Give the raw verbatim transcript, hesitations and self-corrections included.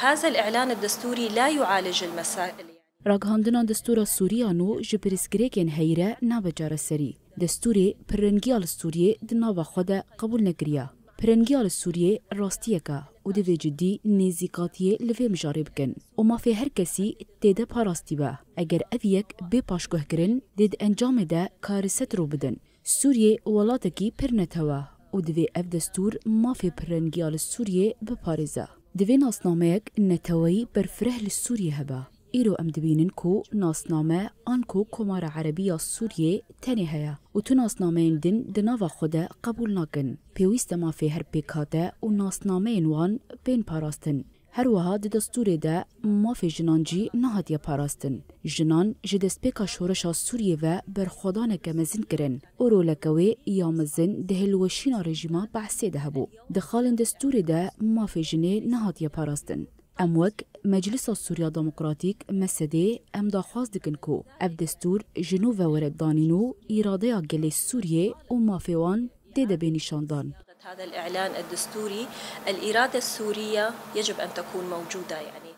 هذا الإعلان الدستوري لا يعالج المسائل. Ragihandina destûra Sûriya nû ji pirsgirêkên heyî re nabe çareserî. Destûrê pirrengiya li Sûriyê di nava xwe de qebûl nekiriye. Pirrengiya li Sûriyê rastiyek e û divê cidî nêzîkatiyê li vê mijarê bikin û mafê her kesî tê de parastî be. Eger ev yek bê paşguhkirin, dê di encamê de kariset rû bidin. Sûriyê welatekî pir netew e û divê ev destûr mafê pirrengiya li Sûriyê biparêze. Divê nasnameyek neteweyî berfireh li Sûriyê hebe. Îro em dibînin ku nasname anku Komara Erebî ya Sûriyê tenê heye û tu nasnameyên din di nava xwe de qebûl nakin. Pêwîst e mafê her pêkhate û nasnameyên wan bên parastin. Her wiha di destûrê de mafê jinan jî nehatiye parastin. Jinan ji destpêka şoreşa Sûriyê ve berxwedaneke mezin kirin û roleke wê ya mezin di hilweşîna rejîma Be'sê de hebû. Di xalên destûrê de mafê jinê nehatiye parastin. Em wek Meclisa Sûriya Demokratîk, M S D'ê, em daxwaz dikin ku ev destûr ji nû ve were danîn û îradeya gelê Sûriyê û mafê wan tê de bê nîşandan. هذا الإعلان الدستوري، الإرادة السورية يجب أن تكون موجودة، يعني.